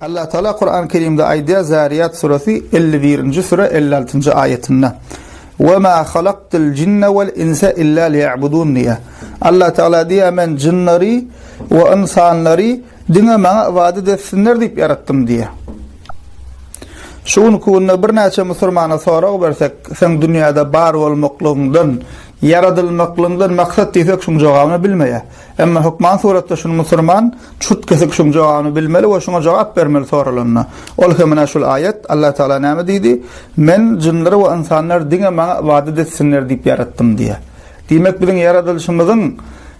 Allah Teala Kur'an-ı Kerimde aýdýar Zariyat suresi 51-nji süre 56-njy aýatynda. Ve ma halaktul cinne vel insa illa liya'budun diýär. Allah Teala diýär men jynlary we ynsanlary diňe maňa ybadat etsinler diýip ýaratdym diýär. Şu günki günde birnäçe musulmana sorag bersek, sen dünýäde bar bolmaklygyňdan, ýaradylmaklygyňdan maksat diýsek şuň jogabyny bilmeýär. Emma hökman suratda şuny musurman çut kesik şuň jogabyny bilmeli we şuňa jogap bermeli soralanda. Ol hem ine şul aýat, Allah Teala näme diýdi? Men jynlary we ynsanlary diňe maňa ybadat etsinler diýip ýaratdym diýýär. Diýmek biziň ýaradylyşymyzyň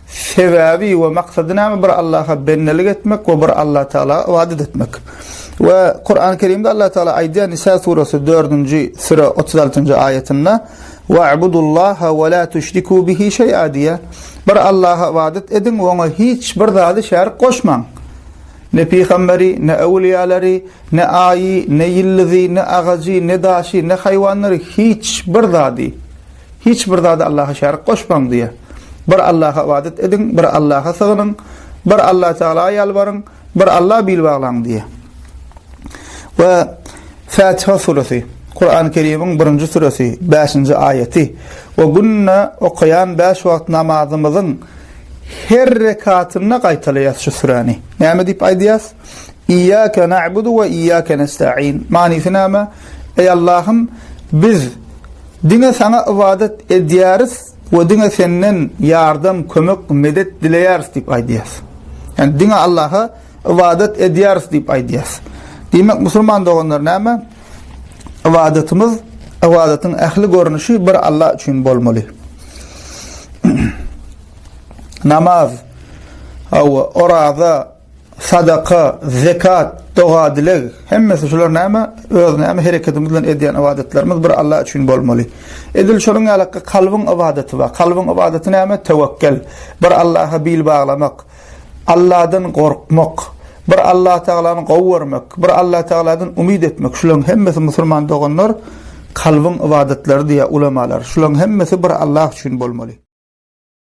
sebäbi we maksady näme? Bir Allaha bendelik etmek we bir Allah Teala ybadat etmek. We Kur'an-ı Kerimde Allah Teala aýdýar Nisa suresi 4-nji süre 36-njy aýatynda Wa'budullaha we la tuşriku bihi şeý'a diýýär. Bir Allaha ybadat ediň we oňa hiç bir zady şärik goşmaň. Ne pygamberi, ne öwlüýalary, ne aýy, ne ýyldyzy, ne agajy, ne daşy, ne haýwanlary hiç bir zady, hiç bir zady Allaha şärik goşmaň diýýär. Bir Allaha ybadat ediň, bir Allaha sygynyň, bir Allah Tagala ýalbaryň, Bir Alla bil baglaň diýýär. We Fatiha suresi, Kur'an-ı Kerim'iň birinji suresi, 5-nji aýaty. We günde okaýan 5 wagt namazymyzyň her rekatynda gaýtalaýas şu süräni. Näme diýip aýdýas? Iyyake na'budu we iyyake nesta'in. Manysy näme? Ey Allahym, biz diňe saňa ybadat edýäris we diňe senden ýardam, kömek, medet dileýäris diýip aýdýas. Ýagny diňe Allaha ybadat edýäris diýip aýdýas. Diýmek musulman doganlar näme? Ybadatymyz, ybadatyň ähli görnüşi bir Allah üçin bolmaly. Namaz, hawa, oraza, sadaka, zekat, doga-dileg, hemmesi şular näme? Öz näme hereketimiz bilen edýän ybadatlarymyz bir Allah üçin bolmaly. Edil şonuň ýaly kalbyň ybadaty bar. Kalbyň ybadaty näme? Tewekkel. Bir Allaha bil baglamak, Allahdan gorkmak, bir Allah Tagalany gowy görmek, bir Allah Tagaladan umyt etmek. Şularyň hemmesi musulman doganlar kalbyň ybadatlary diýýär ulamalar. Şularyň hemmesi bir Allah üçin bolmaly.